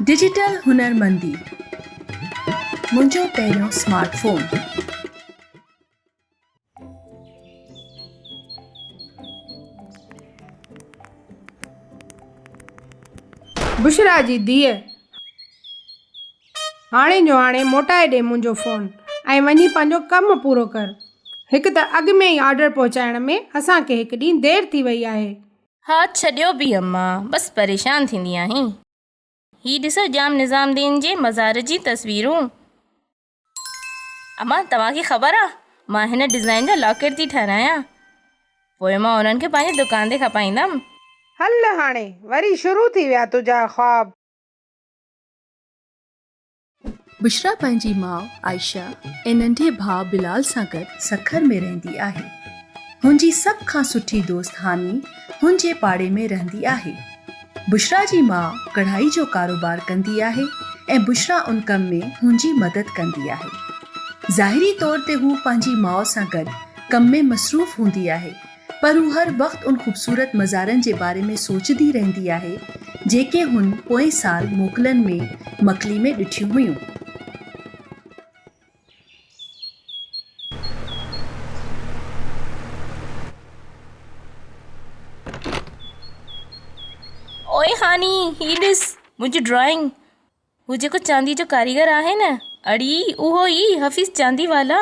Digital هنرمندي، منهنجو پهريون smart phone. Bushra جي ڌيء، هاڻي جو هاڻي موٽائي ڏي منهنجو فون ۽ وڃي پنهنجو ڪم پورو ڪر. هڪ ته اڳ ۾ ئي آرڊر پهچائڻ ۾ اسان کي هڪ ڏينهن دير ٿي وئي آهي. ها ڇڏيو به اما، بس پريشان ٿيندي آهين. هي ڏسو ڄام نظام الدين جي مزار جي تصويرون. اما توهان کي خبر آ مان هن ڊزائين جا لاڪيٽ ٿي ٺهرايان. پوء مان انهن کي پنهنجي دڪان تي کپائيندم. هل هاڻي وري شروع ٿي ويا تنهنجا خواب. بشريٰ پنهنجي ماء عائشه ۽ ننڍي ڀاء بلال سان گڏ سکر ۾ رهندي آهي. هن جي سڀ کان سٺي دوست هاني هن جي پاڙي ۾ رهندي آهي. بشريٰ جي ماء ڪڙهائي جو ڪاروبار ڪندي آهي ۽ بشريٰ ان ڪم ۾ هن جي مدد ڪندي آهي. ظاهري طور تي هو پنهنجي ماء سان گڏ ڪم ۾ مصروف هوندي آهي پر هو هر وقت ان خوبصورت مزارن جي باري ۾ سوچندي رهندي آهي، جيڪي هن پوئين سال موڪلن ۾ مڪلي ۾ ڏٺيون هيون. اوئي هاني، هي ڏس منهنجي ڊرائنگ. هو جيڪو چاندي جو ڪاريگر آهي نه، اڙي اهو ئي حفيظ چاندي والا.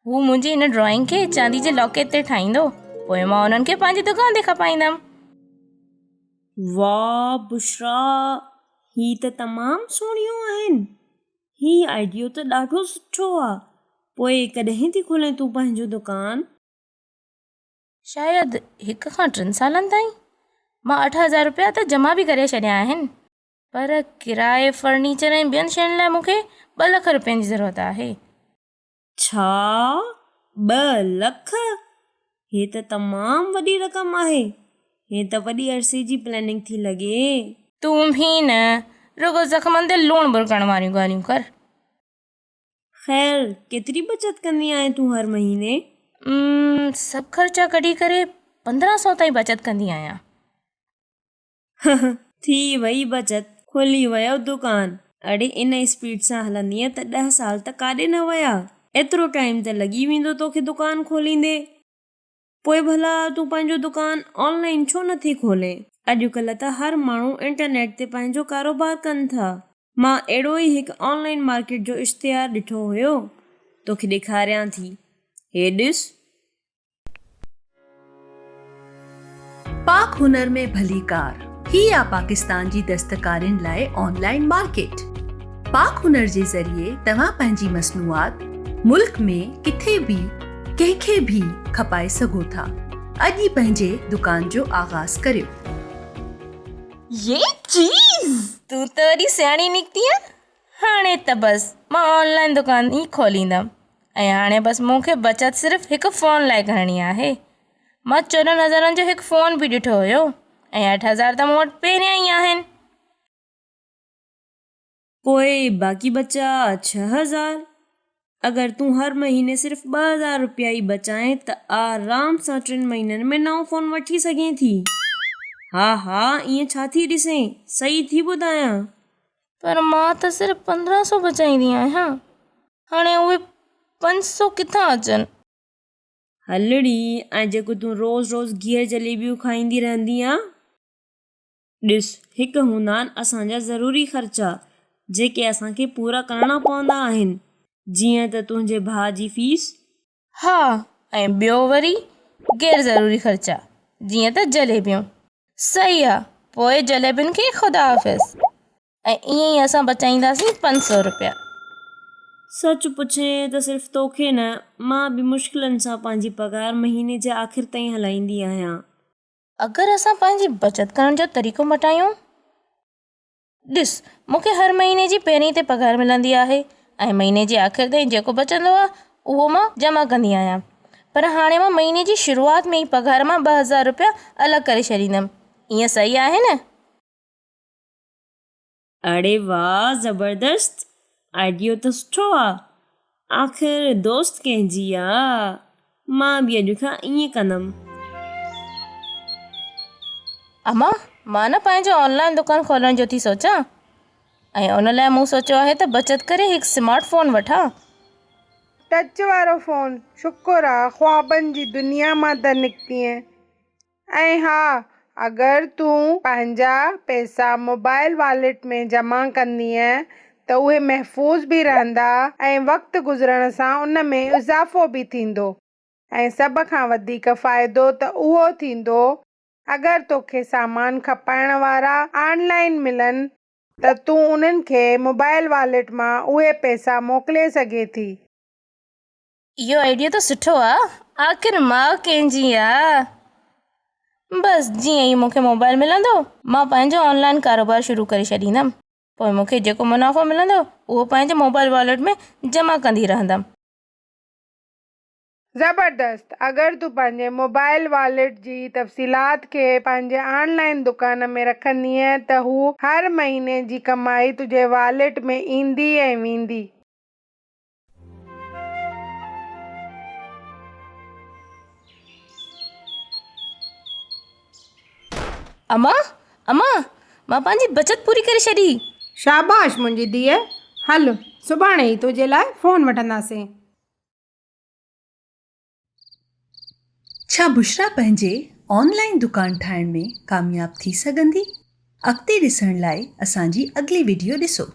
هو منهنجي هن ڊرائنگ کي چاندي جي لاڪيٽ تي ٺاهيندو، پوء مان انهن کي پنهنجي دڪان تي کپائيندم. واھ بشريٰ هي ته تمام سهڻيون آهن. هي آئيڊيو ته ڏاڍو سٺو آ. پوء ڪڏهن ٿي کولين تون پنهنجو دڪان؟ شايد هڪ کان ٽن سالن تائين. مان 8000 روپيا ته جمع به ڪري ڇڏيا آهن. پر ڪرائي، فرنيچر ۽ ٻين شين لاء مون کي ٻه لک روپين جي ضرورت آهي. ڇا؟ ٻه لک؟ هي ته تمام وڏي رقم آهي. هي ته وڏي عرصي جي پلاننگ ٿي لڳي. تون به نه، رڳو زخمن تي لوڻ ٻرڪڻ واريون ڳالهيون ڪر. خير، ڪيتري بچت ڪندي آهين تون هر مهيني؟ امم، سڀ خرچا ڪڍي ڪري 15 سئو تائين بچت ڪندي آهيان. ٿي وئي بچت، کلي ويو دڪان. اڙي ان اسپيڊ سان هلندينء ته ڏهه سال ته ڪاڏي نه ويا. ايترو ٽائيم ته لڳي ويندو توکي دڪان کوليندي. پوء ڀلا تون پنهنجو دڪان آن لائين ڇو نه ٿي کولين؟ اڄڪلهه ته هر ماڻهو انٽرنيٽ تي پنهنجو ڪاروبار ڪن ٿا. مان اهڙو ئي هڪ آن لائين مارڪيٽ جو اشتهار ڏٺو هيو. توکي ڏيکاريان ٿي. هي ڏس. پاڪ هنر ۾ ڀليڪار، هي آ پاڪستان جي دستڪارين لاء آن لائين مارڪيٽ. پاڪ هنر جي ذريعي توهان پنهنجي مصنوعات ملڪ ۾ ڪٿي به ڪنهن کي به کپائي سگهو ٿا. اڄ ئي پنهنجي دڪان جو آغاز ڪريو. يي چيز! تون ته وڏي سياڻي نڪتينء. هاڻي ته بس مان آن لائين دڪان ئي کوليندم ۽ هاڻي بس مون کي بچت صرف هڪ فون لاء ڪرڻي آهي. مان 14 هزارن جو هڪ فون به ڏٺو هيو ۽ 8000 ته مون وٽ پهريان ئي آهن. پوء باقي بچيا 6000. اگر تون هر مهيني صرف 2000 رپيا ئي بچائين ته آرام سان ٽن مهينن ۾ نئون فون وٺي سگهين ٿي. ها ها ائين ڇا ٿي ڏسين، صحيح ٿي ٻڌايان. پر مان ته صرف 15 سو بچائيندي آهيان، هاڻي اهي 5 سو ڪٿان اچن؟ هل ڙي، ۽ جيڪو تون روز روز گيهر جليبيون کائيندي رهندي آن. ڏس، هڪ هوندا آهن اسان جا ضروري خرچا، جيڪي اسان کي پورا ڪرڻا پوندا آهن، جيئن ته تنهنجي ڀاء جي فيس. ها، ۽ ٻيو وري غير ضروري خرچا، جيئن ته جليبيون. صحيح آ، پوء جليبين کي خدا حافظ. ۽ ائين ئي اسان بچائينداسين 500 رپيا. سچ پڇين ته صرف توکي نه، مان به مشڪلن سان پنهنجي پگهار مهيني جي آخر تائين هلائيندي آهيان. اگر اسان پنهنجي بچت ڪرڻ جو طريقو مٽايون. ڏس، مون کي هر مهيني جي پهرين تي پگهار ملندي آهي ۽ مهيني جي آخر تائين جيڪو بچندو آهي اهو مان جمع ڪندي آهيان. پر هاڻي مان مهيني جي شروعات ۾ ئي پگهار مان 2000 رپيا الڳ ڪري ڇڏيندم. ائين صحيح آهي نه؟ اڙي واھ زبردست آئيڊيو ته سٺو آ آخر دوست ڪنهن جي آ مان به اڄ کان ائين ڪندم. امان مان نه پنهنجو آن لائين دڪان کولڻ جو ٿي سوچان. ۽ ان لاء مون سوچيو آهي ته بچت ڪري هڪ سمارٽ فون وٺان. ٽچ وارو فون، شڪر آ خوابن جي دنيا مان ته نڪتينء. ۽ ها اگر تون پنهنجا پئسا موبائل واليٽ ۾ جمع ڪندينء ته اهي محفوظ به رهندا ۽ وقت گذرڻ سان ان ۾ اضافو به ٿيندو ۽ سڀ کان وڌيڪ فائدو ته اهو ٿيندو اگر توکي سامان کپائڻ وارا آن لائين ملن ته تون انهن کي موبائل واليٽ مان اهي پئسا موڪلي سگهين ٿي. اهو آئيڊيا ته سٺو آ، آخر ماء ڪنهن جي آ. بس جيئن ئي مون کي موبائل ملندو مان پنهنجو آن لائين ڪاروبار شروع ڪري ڇڏيندم. پوء مون کي جيڪو منافعو ملندو اهو پنهنجي موبائل واليٽ ۾ جمع ڪندي رهندم. زبردست! اگر تون پنهنجي موبائل واليٽ جي تفصيلات کي پنهنجي آن لائين دڪان ۾ رکندينء ته هو هر مهيني جي ڪمائي تنهنجي واليٽ ۾ ايندي ۽ ويندي. امان! امان! مان پنهنجي بچت پوري ڪري ڇڏي. شاباش منهنجي ڌيء، هل سڀاڻي ئي تنهنجي لاء فون وٺنداسين. ڇا بشريٰ پنهنجي آن لائين دڪان ٺاهڻ ۾ ڪامياب ٿي سگهندي؟ اڳتي ڏسڻ لاء اسان جي اڳلي وڊيو ڏسو.